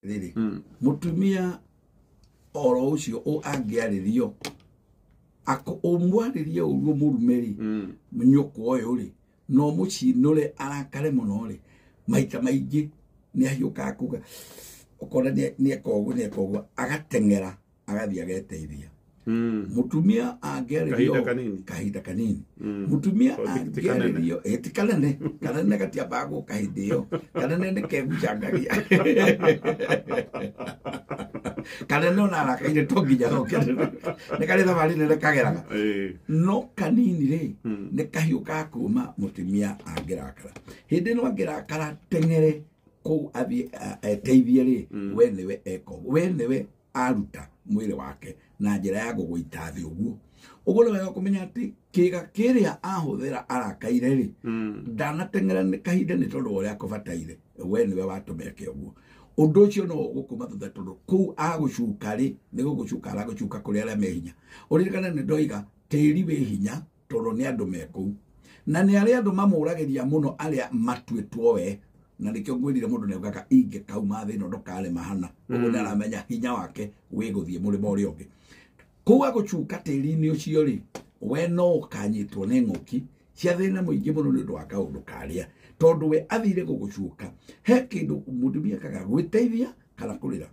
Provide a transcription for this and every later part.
Rĩrĩ mũtumia oro ũcio angĩarĩrio ũmwarĩrie ũguo mũrume rĩ, nyũkwa ũyũ rĩ, no mũcinũre arakare mũno rĩ, maita maingĩ nĩ ahiũkaga kuga ũkona nĩ eka ũguo nĩ eka ũguo, agateng'era agathiĩ ageteithia. Mũtumia angĩarĩrio Kahinda kanini. Kahinda kanini. Mũtumia Tondũ ti kanene. angĩarĩrio, ti kanene, kanene gatiambaga gũka hĩndĩ ĩyo, kanene nĩ kegucangagia, kanene ona arakaire to nginya goke, nĩ karĩ thabarĩ nene kageraga. No kanini rĩ, nĩ kahiũ ka kuma mũtumia angĩrakara. Hĩndĩ ĩno angĩrakara teng'ere kũu athiĩ eteithie rĩ, we nĩwe eka ũguo, we nĩwe aruta mwĩrĩ wake na njĩra ya gũgũita thĩ ũguo. Ũguo nĩ wega kũmenya atĩ kĩga kĩrĩa ahũthĩra arakaire rĩ, ndanateng'era nĩ kahinda nĩ tondũ wa ũrĩa akũbataire, we nĩwe watũma eke ũguo. Ũndũ ũcio no ũgũkuma thutha, tondũ kũu agũcuka rĩ, nĩ gũgũcuka aragũcuka kũrĩ arĩa me hinya. Ũririkane nĩ ndoiga tĩri wĩ hinya tondũ nĩ andũ me kũu, na nĩ arĩa andũ mamũragĩria mũno arĩa matuĩtwo we, na nĩkĩo ngwĩrire mũndũ nĩ augaga ingĩkauma thĩ ĩno ndũkarĩma hana ũguo. Nĩ aramenya hinya wake wĩ gũthiĩ mũrĩmo ũrĩa ũngĩ. Kũu agũcuka tĩri-inĩ ũcio rĩ, we no ũkanyitwo nĩ ng'ũki cia thĩna mũingĩ mũno nĩ ũndũ wa kaũndũ karĩa, tondũ we athire gũgũcuka. He kĩndũ mũtumia kaga gwĩteithia kana kũrĩra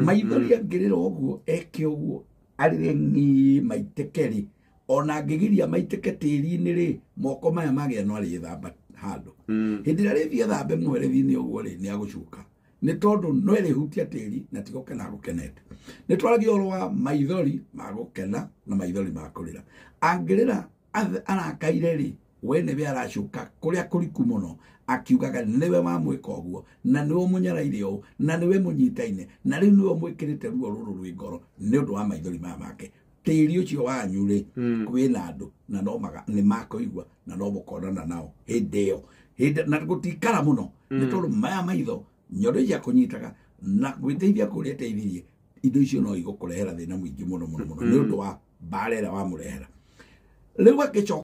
maithori, angĩrĩra ũguo eke ũguo arĩre ng'i maitĩke rĩ, ona angĩgiria maitĩke tĩri-inĩ rĩ, moko maya magĩa no arĩthamba handũ. Hĩndĩ ĩrĩa arĩthiĩ thambe mwerethi-inĩ ũguo rĩ, nĩ agũcuka, nĩ tondũ no ĩrĩhutia tĩri na ti gũkena agũkenete. Nĩ twaragia ũhoro wa maithori ma gũkena na maithori ma kũrĩra. Angĩrĩra arakaire rĩ, we nĩwe aracuka kũrĩa kũriku mũno, akiugaga nĩwe wamwĩka ũguo, na nĩwe ũmũnyaraire ũũ, na nĩwe mũnyitaine, na rĩu nĩwe ũmwĩkĩrĩte ruo rũrũ rwĩ ngoro nĩ ũndũ wa maithori maya make. Tĩri ũcio wanyu rĩ, kwĩna andũ na no maga nĩ makũigua na no mũkonana nao hĩndĩ ĩyo hĩndĩ na gũtikara mũno, nĩ tondũ maya maitho nyondo icia kũnyitaga na gwĩteithia kũrĩa teithirie, indo icio no igũkũrehera thĩna mũingĩ mũno mũno mũno nĩ ũndũ wa mbara ĩrĩa wamũrehera. Rĩu akĩcoka